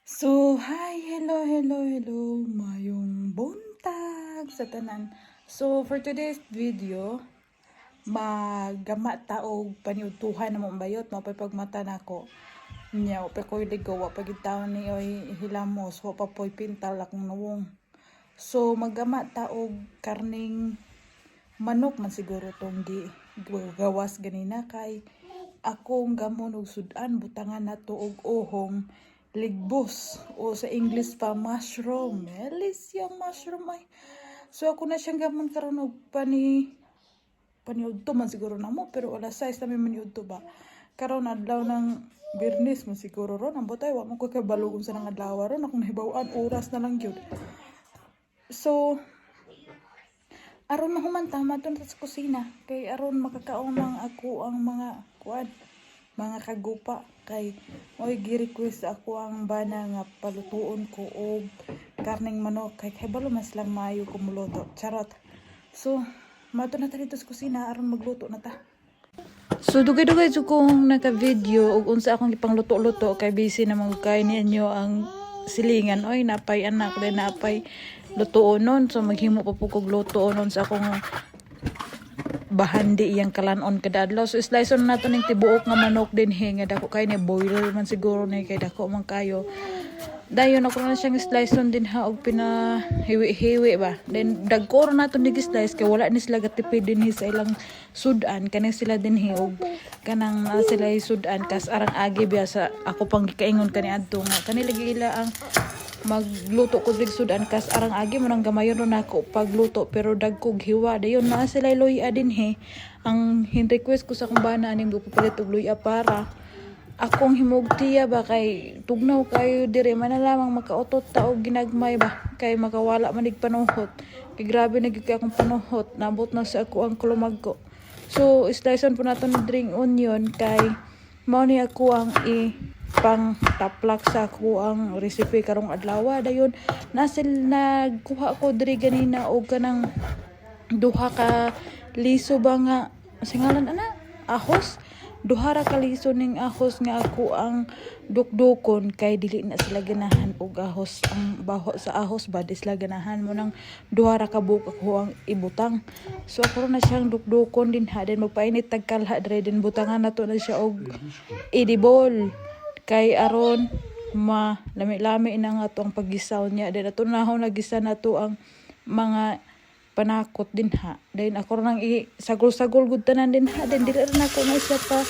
So, hi, hello, hello, hello, mayong buntag sa tanan. So, for today's video, maggama ta og paniudtuhan na mo, bayot, mao pay pagmata nako. Nya, wa pa ko'y ligo, wa pa gyud taon ni oy hilamos, wa pa po'y pintal akong nawong. So, maggama ta og karning manok man siguro tong gi gawas ganina kay akong gamon og sudan, butangan nato og uhong ligbos o sa English pa mushroom. Elis yung mushroom ay. So ako na siyang gamon karon og paniudto man siguro namo, pero alas 6 na may maniudto ba. Karon adlaw ng Biyernes man siguro ron. Ang butay, wa man ko kabalo kung sa nang adlaw ron. Akong nahibaw-an oras na lang gyud. So aron mahuman ta, maadto na ta sa kusina kay aron makakaon ang ako ang mga kuan, mga kagupa, kay oy gi-request ako ang bana nga palutuon ko og karneng manok kay kabalo mas lang maayo ko muluto, charot. So maadto na ta dito sa kusina aron magluto na ta. So dugay-dugay jud kong naka-video og unsa akong ipangluto-luto kay busy na man kay ninyo ang silingan oy, napay anak din, napay lutuon nun. So maghimo pa po kog luto nun sa akong bahandi iyang kalanon kada adlaw. So slice on nato ning tibuok nga manok dinhi nga dako kay ni boiler man siguro ni kay dako man kayo. Dayon ako na siyang slice on din ha og pinahiwi-hiwi ba. Then dagko ra nato ni slice kay wala ni sila gatipid dinhi sa ilang sudan, kani sila dinhi og kanang naa sila sudan kas arang agi biya sa ako pang gikaingon kani adto nga kani lagi ila ang magluto ko diri sudan kas arang agi mo nang gamayon ro nako pagluto pero dagkog hiwa. Dayon naa sila luya dinhi. Ang hin request ko sa akong bana aning papalit og luya para akong himugtiya ba kay tugnaw kayo dire man na lamang makautot ta og ginagmay ba kay makawala man ig panuhot kay grabe na gyud kay akong panuhot, nabot na sa ako ang kulumag ko. So slice po nato ni drink onion kay mao ni ako ang i pang taplak sa ako ang recipe karong adlaw. Dayon nasil nagkuha ko diri ganina og kanang duha ka liso ba nga singalan ana ahos, duha ra ka liso ning ahos nga ako ang dukdukon kay dili na sila ganahan og ahos, ang baho sa ahos ba, di sila ganahan mo nang duha ra ka buok ako ang ibutang. So ako ra na siyang dukdukon din ha. Then magpainit tag kalha dre, din butangan nato na siya og edible kay aron ma lami-lami na nga to ang paggisaw niya. Then ato na nagisa na to ang mga panakot din ha. Then ako nang i sagol-sagol gud tanan din ha. Then dili ra nako na siya pa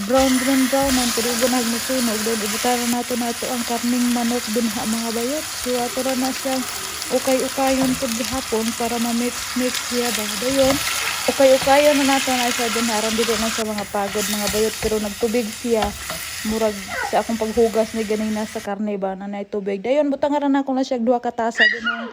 brown brown brown ang pero nag masunog. Then ibutang nato nato ang karning manok din ha, mga bayot. So ato ra na siyang ukay-ukayon pud gihapon para ma-mix mix siya ba. Dayon ukay-ukayon na nato na siya din aron dili na sa mga pagod, mga bayot, pero nagtubig siya murag sa akong paghugas ni ganina sa karne ba na nay tubig. Dayon butang ra nako na siya duha ka tasa din ang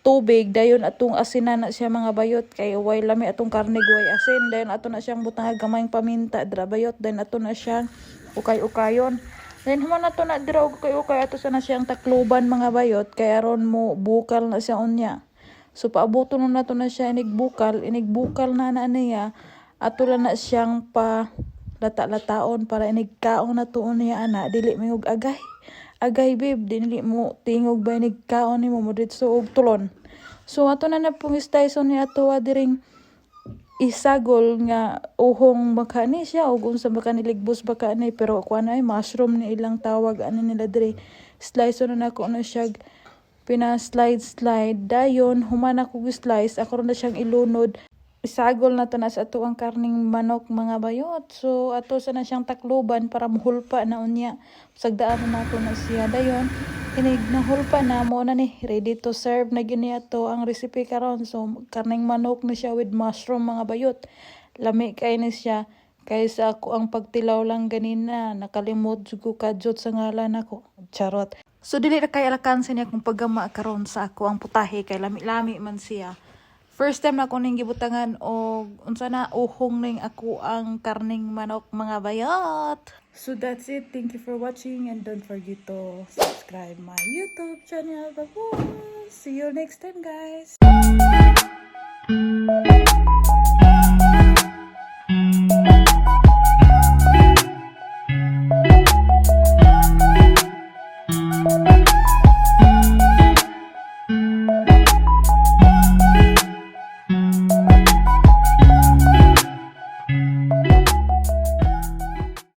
tubig. Dayon atong asinan na siya, mga bayot, kay way lami atong karne way asin. Dayon ato na siyang butang gamayng paminta dra, bayot. Dayon ato na siyang ukay-ukayon. Then human nato na dira og ukay-ukay, ato sa na siyang takluban, mga bayot, kay aron mo bukal na siya unya. So paabuto na nato na siya inig bukal, inig bukal na na niya, ato lang na siyang pa lata-lataon para inig kaon na tuon niya ana dili mingog agay agay babe, dili mo tingog ba inig kaon nimo mo didto og tulon. So ato na na pong slice ni ato diring isagol nga uhong baka ni siya og unsa baka ni ligbos baka ni, pero kuan ay mushroom ni ilang tawag ano nila diri. Slice na nako na siya pina slide slide. Dayon human ako slice, ako na siyang ilunod, isagol na to na sa ato ang karning manok, mga bayot. So ato sa na siyang takluban para muhulpa na unya, sagdaan na nato na siya. Dayon inig nahulpa na mo na ni ready to serve na gini ato ang recipe karon. So karning manok na siya with mushroom, mga bayot. Lami kay ni siya kaysa ako ang pagtilaw lang ganina. Nakalimot jud ko kadyot sa ngalan nako, charot. So dili ra kay alkanse niya akong paggama karon sa ako ang putahe kay lami-lami man siya. First time na ako ning gibutangan og unsa na uhong ning ako ang karning manok, mga bayot. So that's it. Thank you for watching and don't forget to subscribe my YouTube channel. Bye. See you next time, guys.